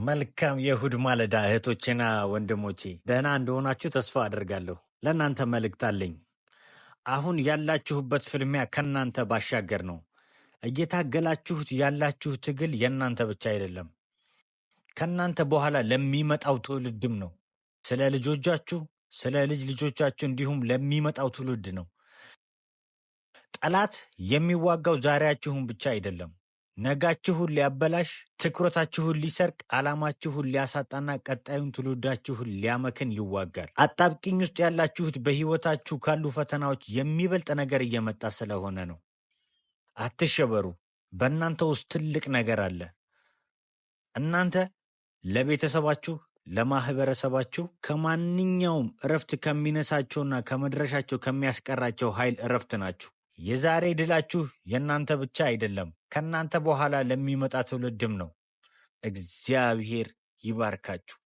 መልካም የእሁድ ማለዳ እህቶቼና ወንድሞቼ፣ ደህና እንደሆናችሁ ተስፋ አደርጋለሁ። ለእናንተ መልእክት አለኝ። አሁን ያላችሁበት ፍልሚያ ከእናንተ ባሻገር ነው። እየታገላችሁት ያላችሁ ትግል የእናንተ ብቻ አይደለም፣ ከእናንተ በኋላ ለሚመጣው ትውልድም ነው። ስለ ልጆቻችሁ፣ ስለ ልጅ ልጆቻችሁ እንዲሁም ለሚመጣው ትውልድ ነው። ጠላት የሚዋጋው ዛሬያችሁን ብቻ አይደለም። ነጋችሁን ሊያበላሽ፣ ትኩረታችሁን ሊሰርቅ፣ ዓላማችሁን ሊያሳጣና ቀጣዩን ትውልዳችሁን ሊያመክን ይዋጋል። አጣብቂኝ ውስጥ ያላችሁት በሕይወታችሁ ካሉ ፈተናዎች የሚበልጥ ነገር እየመጣ ስለሆነ ነው። አትሸበሩ። በእናንተ ውስጥ ትልቅ ነገር አለ። እናንተ ለቤተሰባችሁ፣ ለማህበረሰባችሁ ከማንኛውም እረፍት ከሚነሳቸውና ከመድረሻቸው ከሚያስቀራቸው ኃይል እረፍት ናችሁ። የዛሬ ድላችሁ የእናንተ ብቻ አይደለም፣ ከእናንተ በኋላ ለሚመጣ ትውልድም ነው። እግዚአብሔር ይባርካችሁ።